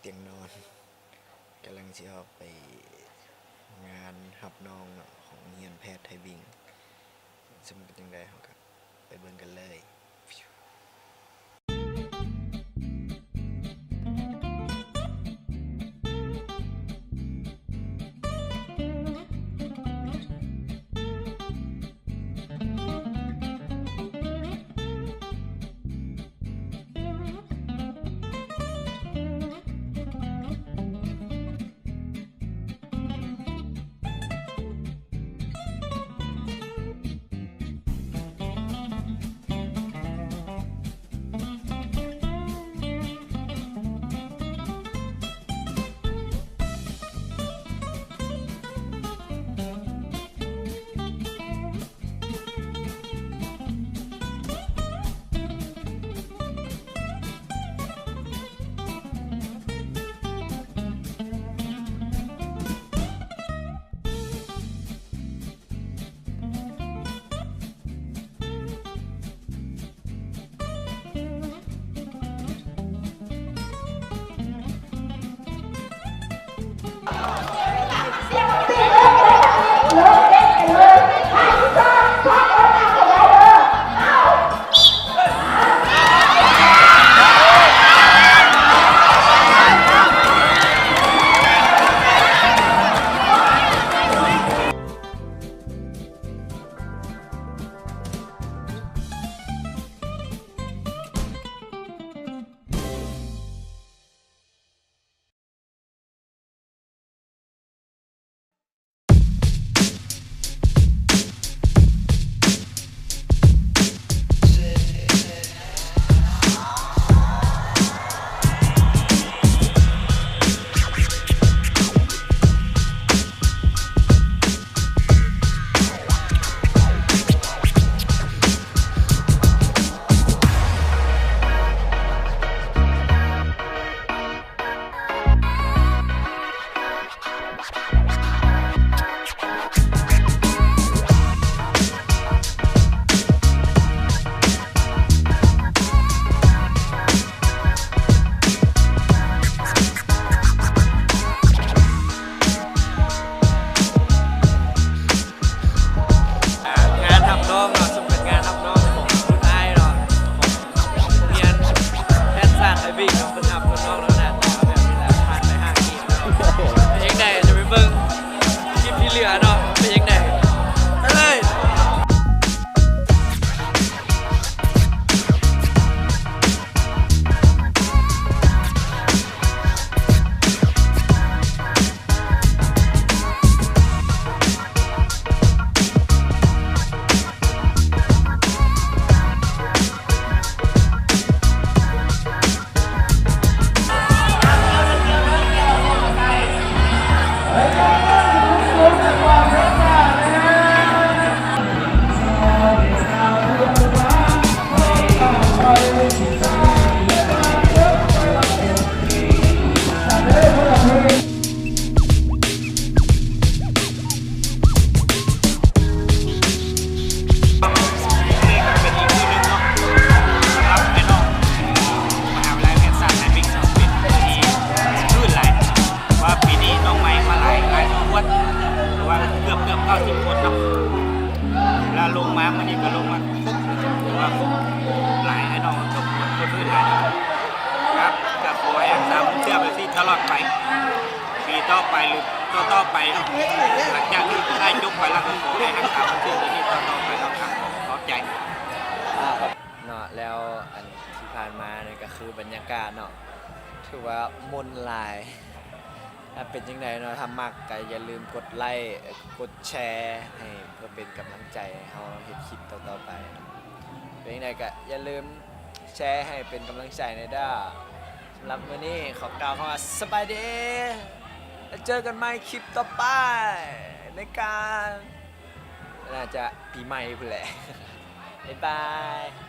ຽງນອນ ກຳລັງຊິອອກໄປງານຮັບນ້ອງເນາະ ຂອງໂຮງຮຽນແພດໄທບິງ ເຊິ່ງເປັນຈັ່ງໃດເຮົາກໍໄປເບິ່ງກັນເລີຍ. ອ່າ ງານຮັບນ້ອງເນາະ ເຊິ່ງເປັນງານຮັບນ້ອງຂອງລຸ້ນອ້າຍເນາະ ຂອງໂຮງຮຽນແພດສາດໄທບິງເນາະ ເພິ່ນຮັບນ້ອງແລ້ວນະ ແບບນີ້ແຫຼະ ຜ່ານໄປຫ້າປີເນາະ. ເປັນຈັ່ງໃດ ຈະໄປເບິ່ງຄລິບທີ່ເຫຼືອເນາະ ເປັນຈັ່ງໃດ ໄປເລີຍ.ວ່າປີນີ້ນ້ອງໃໝ່ມາຫຼາຍ ຫຼາຍສົມຄວນ ເພາະວ່າເກືອບ ເກືອບເກົ້າສິບຄົນເນາະ ແລ້ວລົງມາມື້ນີ້ກໍລົງມາຄົບ ເພາະວ່າຄົບຫຼາຍ ອ້າຍນ້ອງກໍຄົບຄືນຫຼາຍ. ຄັບ ກໍຂໍໃຫ້ຮັກສາຄວາມເຊື່ອແບບນີ້ຕະຫຼອດໄປ ປີຕໍ່ໄປ ຫຼື ຕໍ່ໆໄປເນາະ ຫຼັງຈາກທີ່ອ້າຍຈົບໄປແລ້ວ ກໍຂໍໃຫ້ຮັກສາຄວາມເຊື່ອແບບນີ້ຕໍ່ໆໄປເນາະ. ຄັບ ຂອບໃຈ. ເນາະ ແລ້ວອັນທີ່ຜ່ານມານີ້ກໍຄືບັນຍາກາດເນາະ ຖືວ່າມ່ວນຫຼາຍ. ຖ້າເປັນຈັ່ງໃດເນາະ ຖ້າມັກກໍຢ່າລືມກົດໄລ້ ກົດແຊໃຫ້ ເພື່ອເປັນກຳລັງໃຈໃຫ້ເຮົາເຮັດຄລິບຕໍ່ໆໄປ. ເປັນຈັ່ງໃດກໍຢ່າລືມແຊໃຫ້ເປັນກຳລັງໃຈແດ່ເດີ້. ສຳລັບມື້ນີ້ຂໍກ່າວຄຳວ່າສະບາຍດີ ແລ້ວເຈີກັນໃໝ່ຄລິບຕໍ່ໄປ ໃນການ ໜ້າຈະປີໃໝ່ພຸ້ນແຫຼະ. ບາຍບາຍ.